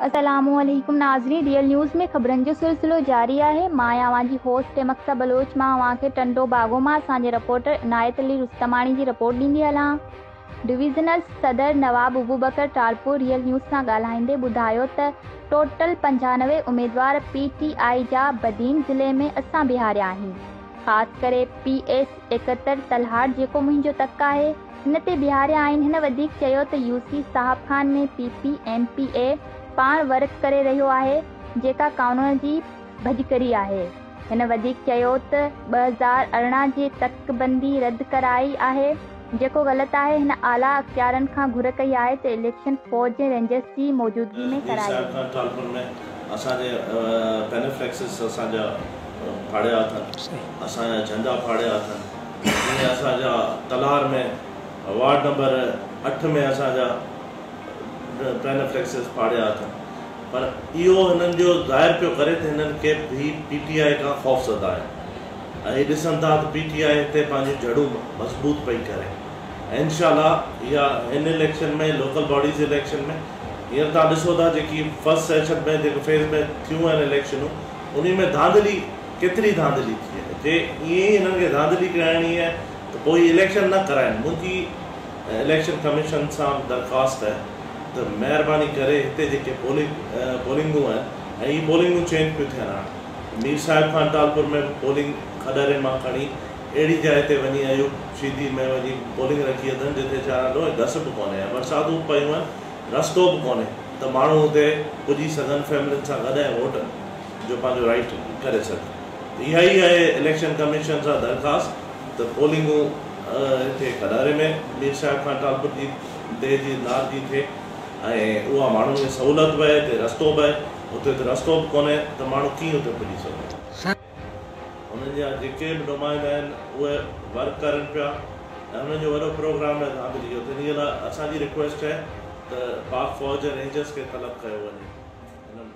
السلام عليڪم ناظرين ريئل نيوز ۾ خبرن جو سلسلو جاري آهي مان آهيان اوهان جي هوسٽ مقصد بلوچ مان اوهان کي ٽنڊو باگو مان اسان جي رپورٽر عنايت علي رستماڻي جي رپورٽ ڏيندي هلان ڊويزنل صدر نواب ابوبڪر ٽالپور ريئل نيوز سان ڳالهائيندي ٻڌايو ته ٽوٽل 95 اميدوار پي ٽي آء جا بدين ضلعي ۾ اسان بيهاريا آهن خاص ڪري پي ايس 71 تلهار جيڪو منهنجو تڪ آهي هن تي بيهاريا آهن. هن وڌيڪ چيو ته U C Sahib Khan ۾ P P M P A پاڻ ورڪ ڪري رهيو آهي جيڪا قانون جي ڀڄڪري آهي. هن وڌيڪ چيو ته 2018 جي تڪ بندي رد ڪرائي آهي جيڪو غلط آهي. هن اعليٰ اختيارن کان گهر ڪئي آهي ته اليڪشن فوج ۽ رينجرز جي موجودگي ۾ مير ڪرائي صاحب وڃي. خان ٽالپر ۾ اسان جي پينفليڪسز اسان جا ڦاڙيا اٿن، اسان جا جهنڊا ڦاڙيا اٿن. جيئن اسان جا تلهار ۾ وارڊ نمبر 8 ۾ اسان جا پينفليڪسز ڦاڙيا اٿن پر اهو هنن جو ظاهر پيو ڪري ته هنن کي هي پي ٽي آء کان خوفزده آهن ۽ هي ڏسن ٿا ته پي ٽي آء هتي پنهنجون جڙون مضبوط پئي ڪري ۽ انشاء الله اها هن اليڪشن ۾ لوڪل باڊيز اليڪشن ۾ هينئر توهان ڏسو ٿا جيڪي فرسٽ سيشن ۾ جيڪو فيز ۾ ٿيون آهن اليڪشنون انهي ۾ ڌانڌلي ڪيتري ڌانڌلي ٿي آهي جي ائين ئي هنن کي ڌانڌلي ڪرائڻي آهي ته پوء هي اليڪشن نه ڪرائن منهنجي اليڪشن ڪميشن سان به درخواست آهي ته مهرباني ڪري هتي جيڪي پولنگ پولنگون آهن ۽ هي پولنگون چينج پيون ٿين هاڻ مير صاحب خان ٽالپر ۾ به پولنگ کڏهري مان کڻي اهڙي جاء تي وڃي ايوب شيدي ۾ وڃي پولنگ رکي اٿن جتي چارانڊو ۽ گس به ڪونهي ۽ برساتون به پيون آهن رستو به ڪونهي ته ماڻهو اتي پڄي سگهن فيملين سان گڏ ۽ ووٽ جو پنهنجو رائيٽ ڪري سگهن. اها ئي آهي اليڪشن ڪميشن سان درخواست ته پولنگون هتي کڏهري ۾ مير صاحب خان ٽالپر جي ديهه جي نار جي ٿئي ۽ اها ماڻهن کي سهولت به آهي هتي رستو به آهي اتي ته رستو به ڪونهي ته ماڻهو ڪيئن اتي پڄي سگهندو. انهن جا جيڪي به نمائندا آهن اهي ورڪ ڪرن پيا ۽ انهن جو وڏو پروگرام آهي ڌانڌلي جو تنهن جي لاء اسان جي رڪويسٽ آهي ته پاڪ فوج ۽ رينجرس کي طلب ڪيو وڃي هنن.